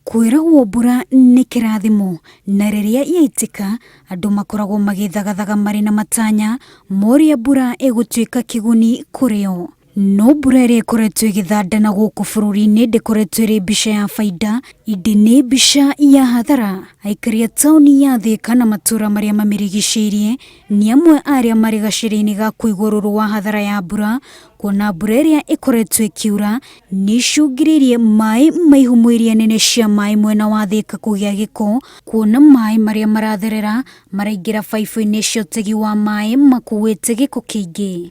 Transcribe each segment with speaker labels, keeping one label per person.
Speaker 1: Kwĩragwo mbura nĩ kĩrathimo na rĩrĩa yaitĩka andũ makoragwo magĩthagathaga marĩ na matanya ma ũrĩa mbura ĩgũtuĩka kĩguni kũrĩ o. No mbura ĩrĩa ĩkoretwo ĩgĩthandana gũkũ bũrũri-inĩ ndĩkoretwo ĩrĩ mbica ya baida, ĩndĩ nĩ mbica ya hathara. Aikari a taũni ya Thĩka na matũũra marĩa mamĩrigicĩirie nĩ amwe a arĩa marĩ gacĩra-inĩ ga kũigua ũrũrũ wa hathara ya mbura, kuona mbura ĩrĩa ĩkoretwo ĩkiura nĩ icũngĩrĩirie maĩ ma ihumo iria nene cia maĩ mwena wa Thĩka kũgĩa gĩko, kuona maĩ marĩa maratherera maraingĩra baibũ-inĩ cia ũtegi wa maĩ makuĩte gĩko kĩingĩ.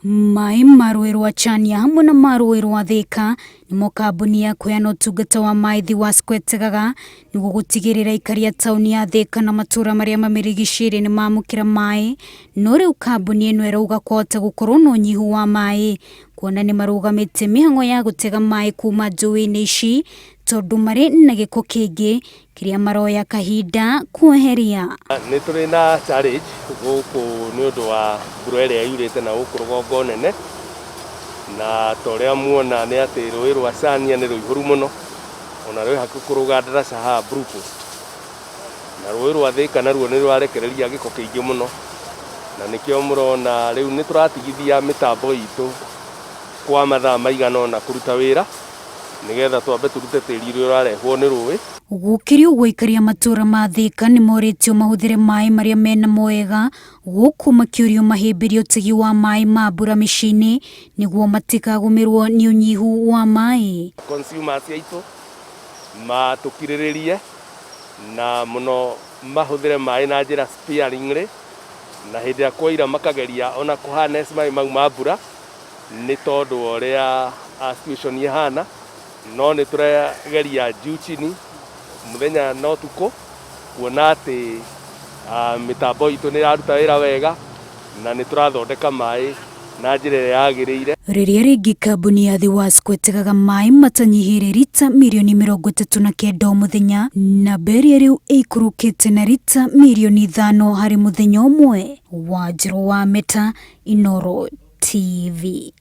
Speaker 1: Maĩ ma rũĩ rwa Chania hamwe na ma rũĩ rwa Thĩka nĩmo kambuni ya kũheana ũtungata wa maĩ Thiwasco ĩtegaga nĩguo gũtigĩrĩra aikari a taũni ya Thĩka na matũũra marĩa mamĩrigicĩirie nĩ mamũkĩra maĩ. No rĩu kambuni ĩno ĩrauga kwahota gũkorwo na ũnyihu wa maĩ kuona nĩ marũgamĩtie mĩhang'o ya gũtega maĩ kuma njũĩ-inĩ ici tondũ marĩ na gĩko kĩingĩ kĩrĩa maroya kahinda kweheria.
Speaker 2: Nĩ tũrĩ na challenge gũkũ nĩ ũndũ wa mbura ĩrĩa yurĩte na gũkũ rũgongo nene, na ta ũrĩa muona nĩ atĩ rũĩ rwa Chania nĩ rũihũru mũno, ona rwĩ hakuhĩ kũrũga ndaraca haha Blue Post. Na rũĩ rwa Thĩka naruo nĩ rũrarekereria gĩko kĩingĩ mũno, na nĩkĩo mũrona rĩu nĩ tũratigithia mĩtambo itũ kwa mathaa maigana ũna kũruta wĩra, nĩgetha twambe tũrute tĩri ũrĩa ũrarehwo nĩ rũĩ.
Speaker 1: Gũkĩrĩ ũguo aikari a matũũra ma Thĩka nĩ morĩtio mahũthĩre maĩ marĩa menamo wega gũkũ makĩũrio mahĩmbĩrie ũtegi wa maĩ ma mbura mĩciĩ-inĩ nĩguo matikagũmĩrwo nĩ ũnyihu wa maĩ.
Speaker 2: Consumers aitũ matũkirĩrĩrie na mũno mahũthĩre maĩ na njĩra sparingly, na hĩndĩ ĩrĩa kwaira makageria ona kũ harness maĩ mau ma mbura nĩ tondũ wa ũrĩa situation ĩhana, no nĩ tũrageria juu chini mũthenya na ũtukũ kuona atĩ mĩtambo itũ nĩ ĩraruta wĩra wega na nĩ tũrathondeka maĩ na njĩra ĩrĩa yagĩrĩire.
Speaker 1: Rĩrĩa rĩngĩ kambuni ya Thiwasco ĩtegaga maĩ matanyihĩire rita mirioni 39 o mũthenya, namba ĩrĩa rĩu ĩikũrũkĩte na rita mirioni 5 harĩ mũthenya ũmwe. Wanjirũ wa Meta, Inooro TV.